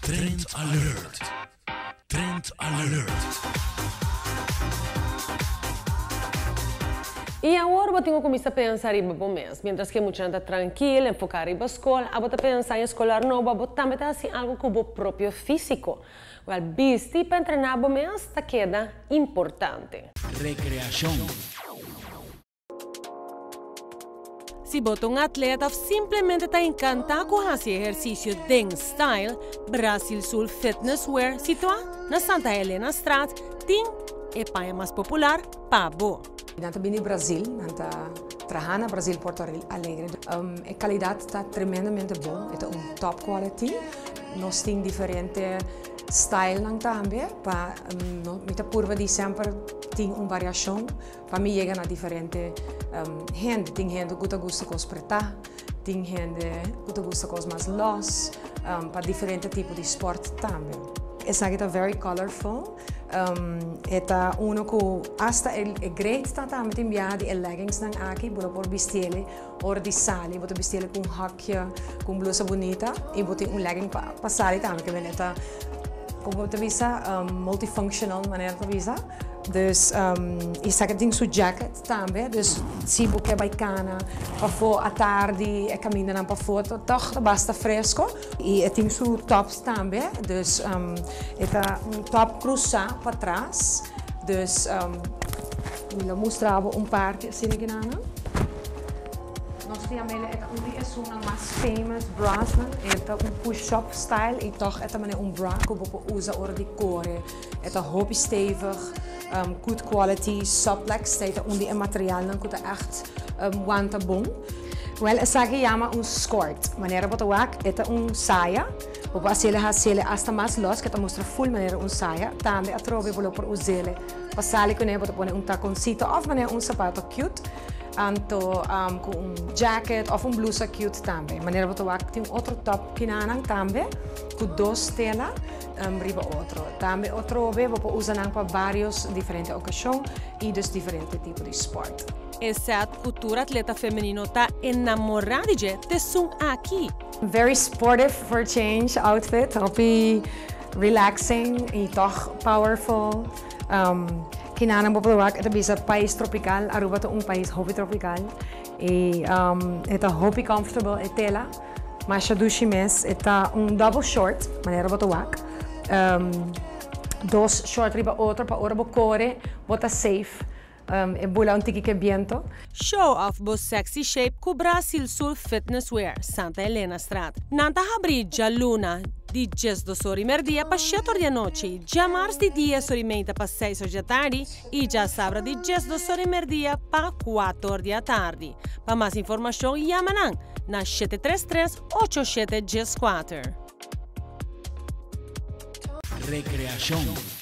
Trend Alert! Trend Alert! Y awor bo tin cu cuminsa pensa riba bo mes. Mientras cu e muchanan ta trankil, enfoca riba scol, abo ta pensa aña escolar nobo, abo tambe ta haci algo cu bo propio fisico. Wel, bisti pa entrena bo mes ta keda importante. Recreacion. Si bo ta un atleta of simplemente ta encanta cu haci ehercicio den style, Brasil Sul Fitness Wear situa na Santa Helena Straat tin e paña mas popular pa bo. Nan ta bini Brazil, nan ta traha na Brazil Porto Alegre. E calidad ta tremendamente bon, e ta un top quality. Nos tin diferente stylenan tambe pa mi ta purba di semper tin un variacion. Pa mi yega na diferente hende. Tin hende ku ta gusta kos pretá, tin hende ku ta gusta kos mas lòs, pa diferente tipo di spòrt tambe. Esaki ta very colorful, e ta uno ku asta e great ta tambe tin biaha di e leggingsnan aki, bo lo por bistiel ora di sali, bo ta bistiel ku un hakje, ku un blusa bunita i bo tin un legging pa sali tambe, ke bene ta, komo bo ta bisa, multifunctional manera ta bisa. Dus esaki tin su jacket tambe, dus si bo ke bai kana pafó atardi e kamindanan pafó ta tòg ta basta fresko. I e tin su tops tambe, dus e ta un top krusá patras, dus mi lo mustra bo un parti asina kinanan. Nos tin Amelia e ta un di esunnan mas famous brasnan, e ta un push up style i tòg e ta manera un bra ku bo por usa ora di kore. E ta hopi stevig, good quality, Supplex, ta un di e materialnan ku ta ègt wanta bon. Wèl esaki yama un skort. Manera bo ta wak e ta un saya. Bo por hasiel hasiel asta mas lòs ku e ta mustra ful manera un saya. Tambe atrobe bo lo por us'el pa sali kuné, bo ta pone un takonsito òf manera un sapato cute. Anto ku un jacket òf un blusa cute tambe. Manera bo ta wak tin otro tòp kinanan tambe ku dos tela. Riba otro. Tambe otrobe bo por usa nan pa varios diferente ocasion y dus diferente tipo di sport. E set cu tur atleta femenino ta enamora di dje t'esun aki. Very sportive for a change outfit, hopi relaxing y toch powerful. Kinanan bo por wak e ta bisa pais tropical, Aruba ta un pais hopi tropical y e ta hopi comfortable e tela. Masha dushi mes, e ta un double short, manera bo ta wak. Dos short riba otro pa ora bo kore bo ta safe. E bula un tiki ke biento. Show off bo sexy shape ku Brasil Sul Fitness Wear, Santa Elenastraat. Nan ta habri djaluna di 12 or i merdia pa 7 or di anochi, djamars di 10 or i meita pa 6 or di atardi i djasabra di 12 or i merdia pa 4 or di atardi. Pa mas informashon yama nan na 733 87 14. Recreacion.